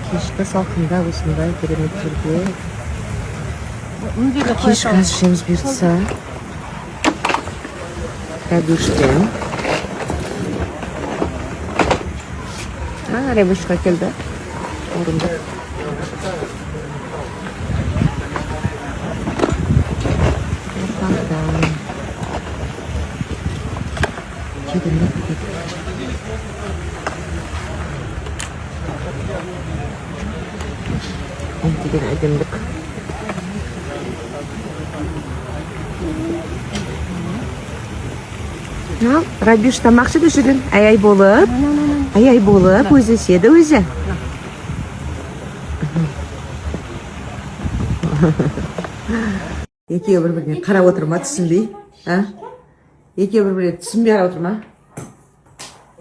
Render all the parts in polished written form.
Кешкі салқында осындай керемет жерге кешкі ас ішеміз, бұйыртса, Рабишпен. А, Рабишқа келді орындық. Фонтан. Керемет екен. Не деген әдемілік! Ал, Рабиш тамақ жеді жүрген. Ай, ай болып. Ай, ай болып, өзі ішеді өзі. Екеуі бір біріне қарап отыр ма, түсінбей? А? Екеуі бір біріне түсінбей қарап отыр ма?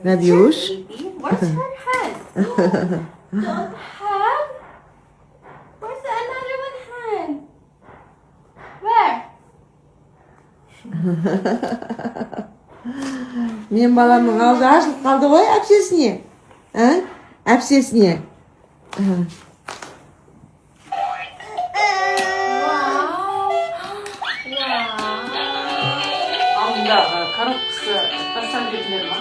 Рабиуш? Baby, where's her hand? Don't have. Where's the another one hand? Where? Мен баламның аузы ашылып қалды ғой әпшесіне. А? Әпшесіне. Wow. Wow. Алдындағы коробкасы тастап жібердіңдер ма?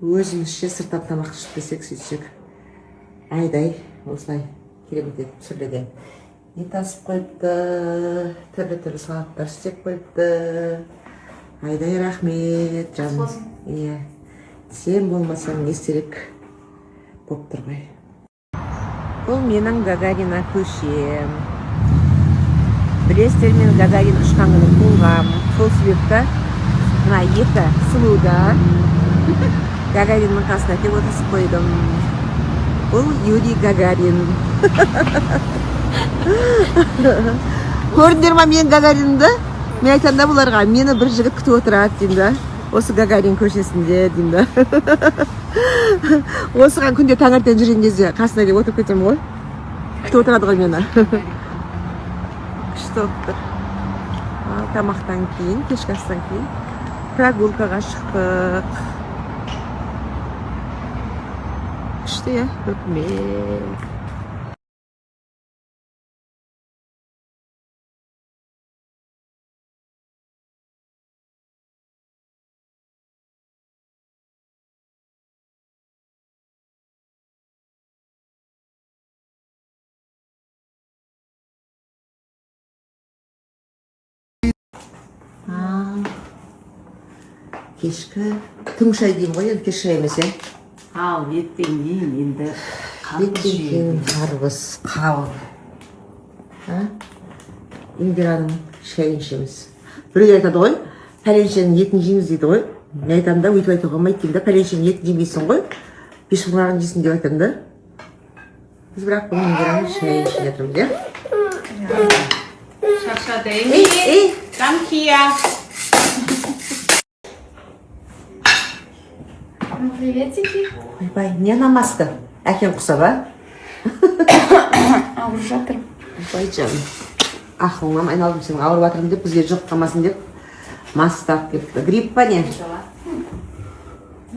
Өзімізше сырттан тамақ ішіп келсек, сөйтсек, айдай осылай керемет етіп пісірілген ет асып қойыпты, түрлі түрлі салаттар істеп қойыпты. Айдай, рахмет, жаным. Иә, сен болмасаң, не істерек болып тұр ғой. Бұл менің Гагарина көшем. Білесіздер, мен Гагарин ұшқан күні туылғанмын. Сол себепті мына екі сұлуды Гагариннің қасына әкеліп отырғызып қойдым. Бұл Юрий Гагарин. Көрдіңдер ма мен Гагаринді? Мен айтамын да бұларға, мені бір жігіт күтіп отырады деймін да, осы Гагарин көшесінде деймін да. Осыған күнде таңертең жүрген кезде қасына келіп отырып кетемін ғой, күтіп отырады ғой мені. Күшті болып тұр. Ал, тамақтан кейін, кешкі астан кейін прогулкаға шықтық. Күшті, иә, үкімет. Ал, кешкі түнгі шай деймін ғой енді, кешкі шай емес, иә. Ал еттен кейін енді қарбыз Еттен жеймін. кейін қарбыз, қауын. А? Индираның шайын ішеміз. Біреулер айтады ғой, пәленшенің етін жейміз дейді ғой. Мен айтамын да, өйтіп айтуға болмайды деймін да, пәленшенің етін жемейсің ғой, бешбармағын жейсің деп айтамын да. Біз бірақ бүгін Индираның шайын ішіп жатырмыз, иә? Шаршады. Ей, ей! Come here. Ну, приветики. Ойбай, не ана маска? Әкең құсап, а? Ауырып жатырмын. Ойбай, жаным. Ақылыңнан айналдым сенің, ауырып жатырмын деп, бізге жұғып қалмасын деп маска тағып келіпті. Грипп па, не?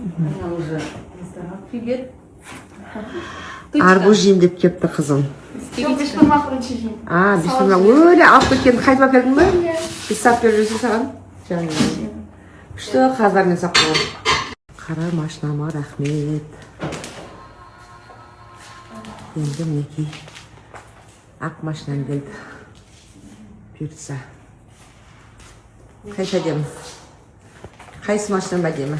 Она уже выздоровела. Привет. Арбуз жеймін деп келіпті қызым. Жоқ, бешбармақ бірінші жеймін. А, бешбармақ өлі алып кеткен, қайтып алып келдің ба? Біз сап беріп жүрсің саған. Жаным. Күшті қаздармен сап қойған. Қара машинама рахмет. Енді мінекей ақ машинам келді. Бұйыртса. Қайсы әдемі? Қайсы машинам әдемі?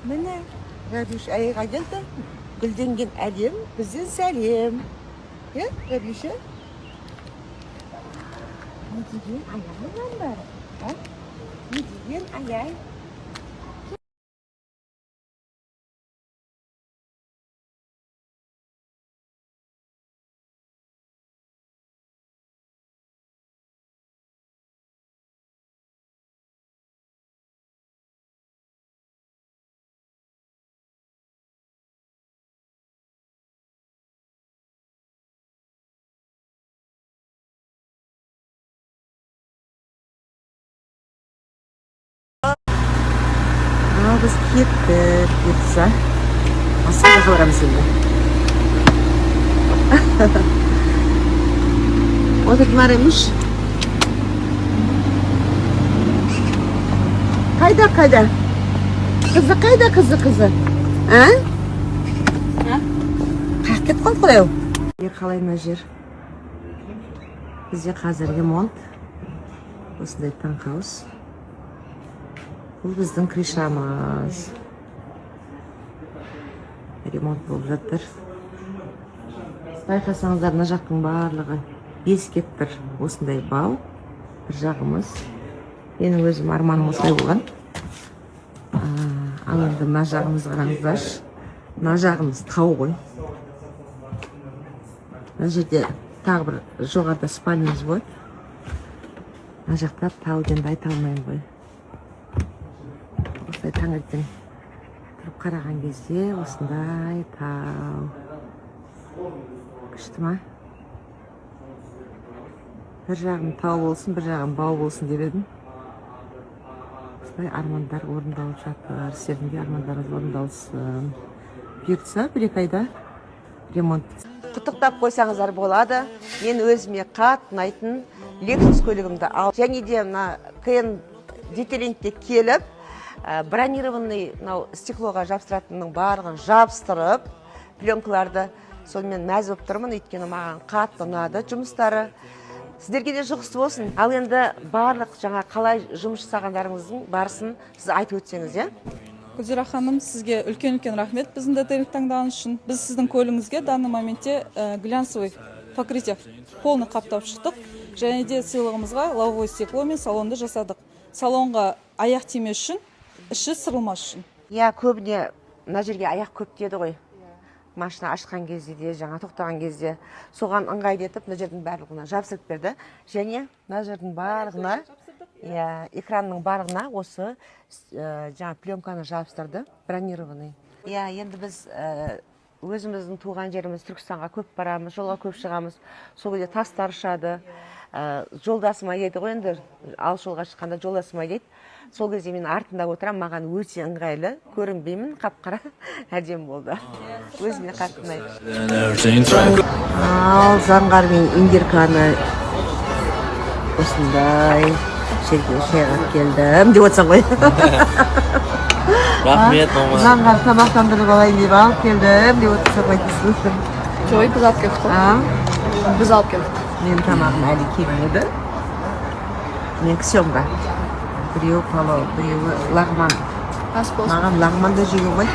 Міне, Рабиш аяға келді. Гүлденген әлем, бізден сәлем. Иә, Рабиша? Не деген аяғың бар? А? Не деген аяй? Ал, біз кеттік, бұйыртса. Басқа жаққа барамыз енді. Вот это Маремуш. Қайда, қайда? Қызы қайда, қызы, қызы? А? Қаяққа кетіп қалды құдай ау? Қалай мына жер? Бізде қазір ремонт. Осындай таунхаус. Бұл біздің крышамыз. Ремонт болып жатыр. Байқасаңыздар, мына жақтың барлығы 5 гектар осындай бау. Бір жағымыз. Менің өзім арманым осылай болған. Ал енді мына жағымызды қараңыздаршы. Мына жағымыз тау ғой. Мына жерде тағы бір жоғарыда спальнямыз болады. Мына жақта тау енді айта алмаймын ғой. Осылай таңертең тұрып қараған кезде осындай тау. Күшті ма? Бір жағым тау болсын, бір жағым бау болсын деп едім. Осылай армандар орындалып жатыр. Сіздердің де армандарыңыз орындалсын. Бұйыртса, 1-2 айда ремонт. Құттықтап қойсаңыздар болады. Мен өзіме қатты ұнайтын Lexus көлігімді ал және де мына КН детейлингке келіп, бронированный мынау стеклоға жабыстыратынның барлығын жабыстырып, пленкаларды, сонымен мәз болып тұрмын, өйткені маған қатты ұнады жұмыстары. Сіздерге де жұғысты болсын. Ал енді барлық жаңа қалай жұмыс жасағандарыңыздың барысын сіз айтып өтсеңіз, иә. Гүлзира ханым, сізге үлкен үлкен рахмет біздің детейлинг таңдағаныңыз үшін. Біз сіздің көлігіңізге данный моментте глянцевый покрытие полный қаптап шықтық және де сыйлығымызға лобовое стекло мен салонды жасадық. Салонға аяқ тимес үшін, іші сырылмас үшін. Иә, көбіне мына жерге аяқ көп тиеді ғой, машина ашқан кезде де, жаңа тоқтаған кезде. Соған ыңғайлы етіп мына жердің барлығына жабыстырып берді және мына жердің барлығына, иә, экранның барлығына осы жаңа пленканы жабыстырды, бронированный. Иә, енді біз өзіміздің туған жеріміз Түркістанға көп барамыз, жолға көп шығамыз. Сол кезде тастар ұшады. Жолдасым айдайды ғой енді, алыс жолға шыққанда жолдасым айдайды. Сол кезде мен артында отырамын, маған өте ыңғайлы, көрінбеймін, қап қара әдемі болды, өзіме қатты ұнайды. Ал Заңғар мен Индирканы осындай жерге шайға келдім деп отырсың ғой. Рахмет, мама. Заңғар тамақтандырып алайын деп алып келдім деп отырсың ғой дейсің. Жоқ, біз алып келдік қой. А? Біз алып келдік. Менің тамағым әлі келмеді. Мен семга. Біреуі палау, біреуі лағман. Ас болсын. Маған лағман да жеуге болмайды.